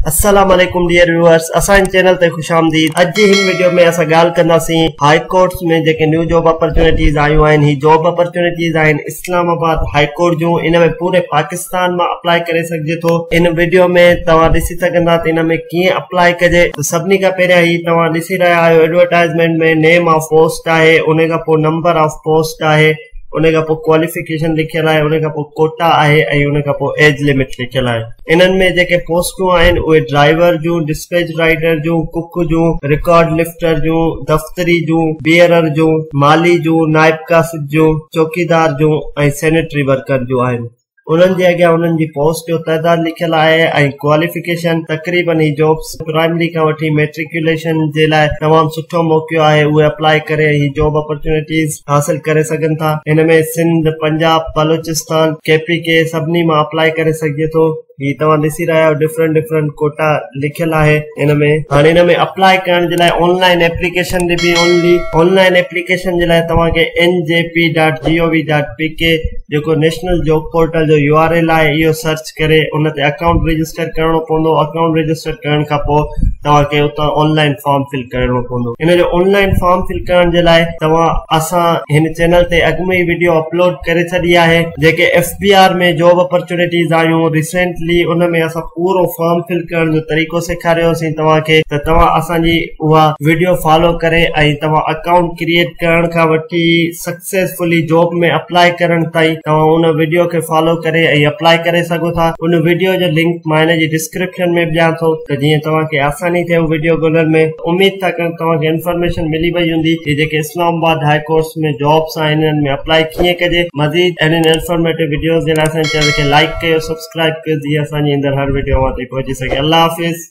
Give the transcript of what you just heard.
السلام عليڪم dear viewers اسان جي چينل تي خوش آمديد. اڄ جي هن وڊيو ۾ اسان ڳالهه ڪنداسين هائي ڪورٽس ۾ جيڪي نيو جاب اپرچونيٽيز آيون آهن. هي جاب اپرچونيٽيز آهن اسلام آباد هائي ڪورٽ جون. ان ۾ پوري پاڪستان مان اپلائي ڪري سگهجي ٿو. ان وڊيو ۾ توهان ڏسي سگهندا ته ان ۾ ڪيئن اپلائي ڪجي. ته سڀني کان پهريان هي توهان ڏسي رهيا آهيو ايڊورٽائزمينٽ ۾ نيم آف پوسٽ آهي، ان کان پوء نمبر آف پوسٽ آهي، ان کان پوء ڪواليفڪيشن لکيل آهي، ان کان پوء ڪوٽا آهي ۽ ان کان پوء ايج لمٽ لکيل آهي. انهن ۾ جيڪي پوسٽون آهن اهي ڊرائيور جون، ڊسپيچ رائيٽر جون، ڪڪ جون، رڪارڊ لفٽر جون، دفتري جون، بيئرر جون، مالي جون، نائب قاصد جون، چوڪيدار جون ۽ سينيٽري ورڪر جون آهن. انهن جي اڳيان انهن جي پوسٽ جو تعداد لکيل آهي ۽ ڪواليفڪيشن. تقريبن هي جابس پرائمري کان وٺي ميٽريڪيوليشن جي لاء تمام سٺو موقعو آهي. اهي اپلائي ڪري هي جاب اپرچونيٽيز حاصل ڪري سگهن ٿا. هن ۾ Sindh, Punjab, Balochistan, K P K سڀني مان اپلائي ڪري سگهجي ٿو. هي توهان ڏسي رهيا آهيو ڊفرنٽ ڊفرنٽ ڪوٽا لکيل آهي ان ۾. هاڻي ان ۾ اپلائي ڪرڻ جي لاء آن لائن ايپليڪيشن ڏبي. اونلي آن لائن ايپليڪيشن جي لاء توهان کي N J P dot G O V dot P K جيڪو نيشنل جاب پورٽل جو يو آر ايل آهي اهو سرچ ڪري ان تي اڪائونٽ رجسٽر ڪرڻو پوندو. اڪائونٽ رجسٽر ڪرڻ کان پوء توهان کي اتان آن لائن فارم فل ڪرڻو پوندو. ان جو آن لائن فارم فل ڪرڻ جي لاء توهان اسان هن چينل تي اڳ ۾ ئي وڊيو اپلوڊ ڪري ڇڏي آهي جيڪي F B R ۾ job opportunities آيون ريسينٽلي ان ۾ اسان پورو فارم فل ڪرڻ جو طريقو سيکاريوسين توهان کي ته توهان اسان جي اها وڊيو فالو ڪري ۽ توهان اڪائونٽ ڪريئيٽ ڪرڻ کان وٺي سڪسيسفلي جاب ۾ اپلائي ڪرڻ تائين توهان ان وڊيو کي فالو ڪري ۽ اپلائي ڪري سگهو ٿا. ان وڊيو جو لنڪ مان هن جي ڊسڪرپشن ۾ به ڏيان ٿو ته جيئن توهان کي آساني ٿئي اهو وڊيو ڳولڻ ۾. اميد ٿا ڪريون توهان کي انفارميشن ملي وئي هوندي ته جيڪي اسلام آباد هاء ڪورٽس ۾ جابس آهن انهن ۾ اپلائي ڪيئن ڪجي. مزيد اهڙين انفارميٽو وڊيوز جي لاء اسان جي چينل کي لائيڪ ڪيو سبسڪرائيب ڪيو جيئن اسان جي ايندڙ هر وڊيو اوهان تائين پهچي سگهي. الله حافظ.